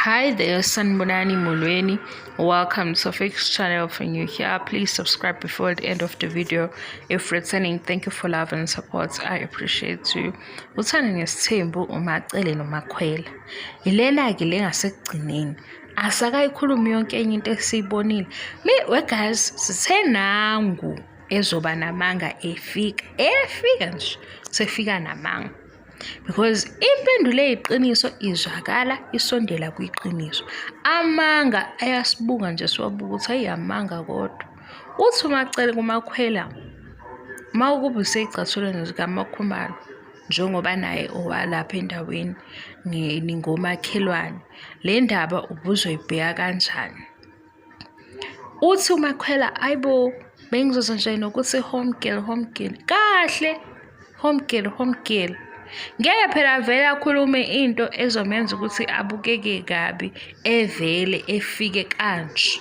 Hi there, Sanibonani Molweni. Welcome to Fix channel. If you're new here, please subscribe before the end of the video. If returning, thank you for love and support. I appreciate you. Uthando nesithembu uMaCele noMaKhwela. Yilena-ke le ngasekugcineni. Asakayikhulumi yonke enye into esiyibonile. Me, we guys, sithe nangu ezoba namanga efika. Efika nje, sefika namanga. Because impendulo eyiqiniso izwakala isondela kwiqiniso. Amanga ayasibuka nje siwabuka ukuthi ayi amanga kodwa. Uthi uMaCele kuMaKhwela uma ukuba usey'cathulweni zikaMaKhumalo njengoba naye owalapha endaweni ningomakhelwane, le ndaba ubuzoyibheka kanjani? Uthi uMakhwela ayibo bengizoza nje nokuthi home girl, home girl. Kahle home girl, home girl. Ngeke phela vele akhulume into ezomenza ukuthi abukeke kabi evele efike kanje.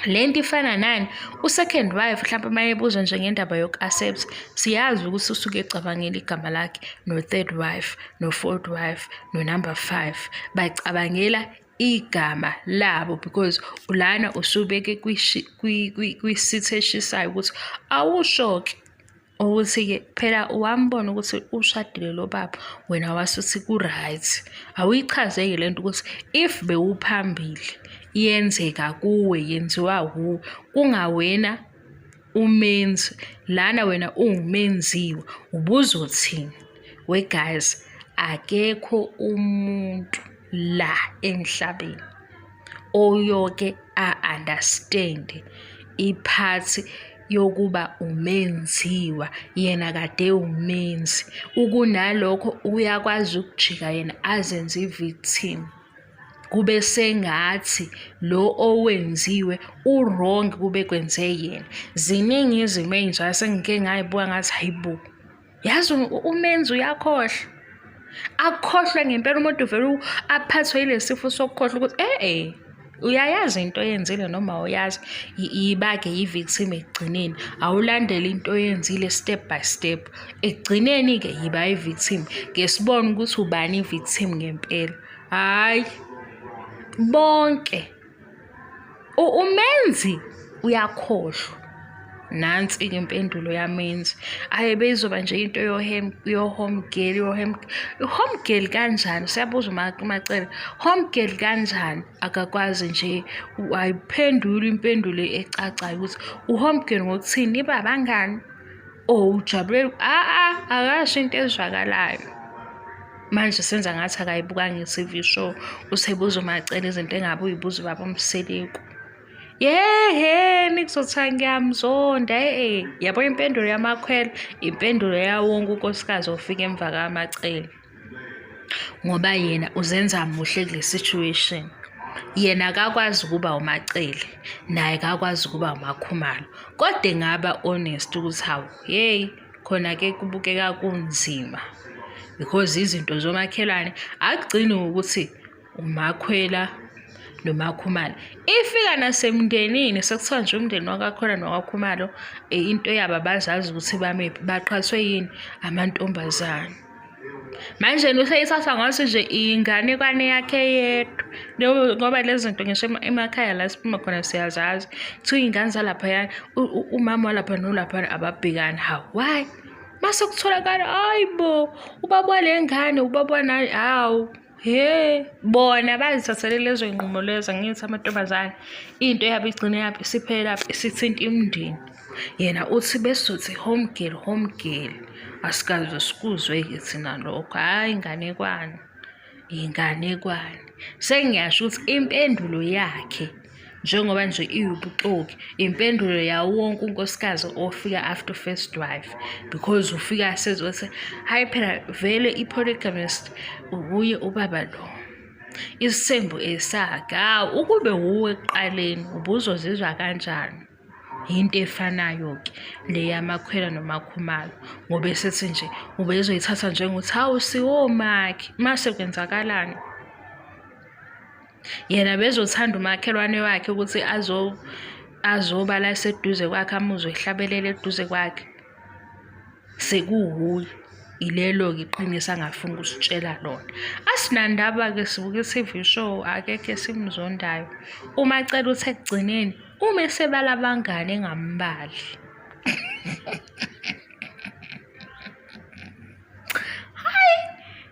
Le nto ifana nani? U-second wife mhlawumpe uma ebuzwa nje ngendaba yoku-accept, siyazi ukuthi usuke ecabangela igama lakhe no-third wife, no-fourth wife, no-number 5. Bacabangela igama labo because lana usubeke kwi-seat eshisayo ukuthi awusho-ke ukuthi-ke phela wambona ukuthi ushadile lo baba, wena wasuthi ku-right. Awuyichaze-ke le nto ukuthi if bewuphambili yenzeka kuwe, yenziwa wuwe, kungawena umenzi, lana wena uwumenziwa, ubuzothini? We guys, akekho umuntu la emhlabeni oyoke a-understand iphathi yokuba umenziwa, yena kade umenzi. Ukunalokho uyakwazi ukujika yena azenze i-victim. Kube sengathi lo owenziwe u-wrong kube kwenze yena. Ziningi izimo ey'njalo sengike ngay'buka ngathi hhayi bo, yazi umenzi uyakhohlwa. Akhohlwe ngempela umuntu vele aphathwe yile sifo sokukhohlwa ukuthi e-e uyayazi into oyenzile noma awuyazi, yiba-ke yi-victim ekugcineni. Awulandele into oyenzile step by step. Ekugcineni-ke yiba i-victim. Ke sibone ukuthi ubani i-victim ngempela. Hhayi, bonke umenzi uyakhohlwa. Nansi-ke impendulo yamenzi. Hhayi beyizoba nje into yo-home girl, yo-home, home girl kanjani? Siyabuza uMaCele, home girl kanjani? Akakwazi nje, ayiphenduli impendulo ecacayo ukuthi u-home girl ngokuthini, niba abangani or ujabulela? A-a, akasho into ezwakalayo. Manje senza ngathi akayibukanga i-T_V show, usebuza uMaCele izinto engabe uyibuza ubaba uMseleku. Yehheni kuzothiwa ngiyamzonda e-e. Yabo impendulo yaMakhwela, impendulo yawonke unkosikazi ofika emva kaMaCele. Ngoba yena uzenza muhle kule situation. Yena akakwazi ukuba uMaCele, naye akakwazi ukuba uMaKhumalo. Kodwa engaba honest ukuthi hawu, hheyi khona-ke kubukeka kunzima. Because izinto zomakhelwane akugcini ngokuthi uMakhwela noMakhumalo. Ifika nasemndenini sekuthiwa nje umndeni wakaKhwela nowakaKhumalo into yabo abazazi ukuthi bamephi, baqhathwe yini amantombazane. Manje yena useyithatha ngathi nje inganekwane yakhe yedwa. Ngoba lezi zinto ngisho emakhaya la siphuma khona siyazazi. Kuthiwa iy'ngane zalaphayana, umama walapha nolaphana ababhekani. Hawu, why? Mase kutholakala, hhayi bo, ubaba wale ngane, ubaba wana, hawu. He, bona bazithathele lezo y'nqumo lezo, angithi amantombazane into yabo igcine yaphi isiphelelaphi isithinta imindeni. Yena uthi besizothi home girl, home girl. Asikaze sikuzwe-ke thina lokho, hhayi inganekwane, inganekwane. Sengiyasho ukuthi impendulo yakhe njengoba nje iwubuxoki, impendulo yawo wonke unkosikazi ofika after first wife, because ufika sezothi hhayi phela vele i-polygamist uwuye ubaba lo. Isithembu esakhe, hawu ukube wuwe ekuqaleni ubuzozizwa kanjani? Yinto efanayo-ke le yaMakhwela noMakhumalo, ngoba esethi nje ubezoyithatha njengokuthi hawu siwomakhi, mase kwenzakalani? Yena bezothanda umakhelwane wakhe ukuthi azoba la eseduze kwakhe, amuzwe ehlabelela eduze kwakhe. Sekuwuye. Ilelo-ke iqiniso angafuni ukusitshela lona. Asinandaba-ke sibuka i-T_V show, akekho esimzondayo. UMaCele uthi ekugcineni uma esebala abangani engambali. Hayi,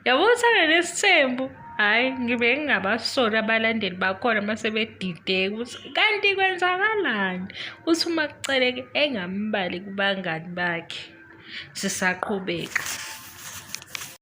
yabo uthanda nesithembu. Hhayi, ngibe ngingabasoli abalandeli bakhona uma sebedideka ukuthi kanti kwenzakalani. Uthi uMaCele-ke engambali kubangani bakhe. Sisaqhubeka.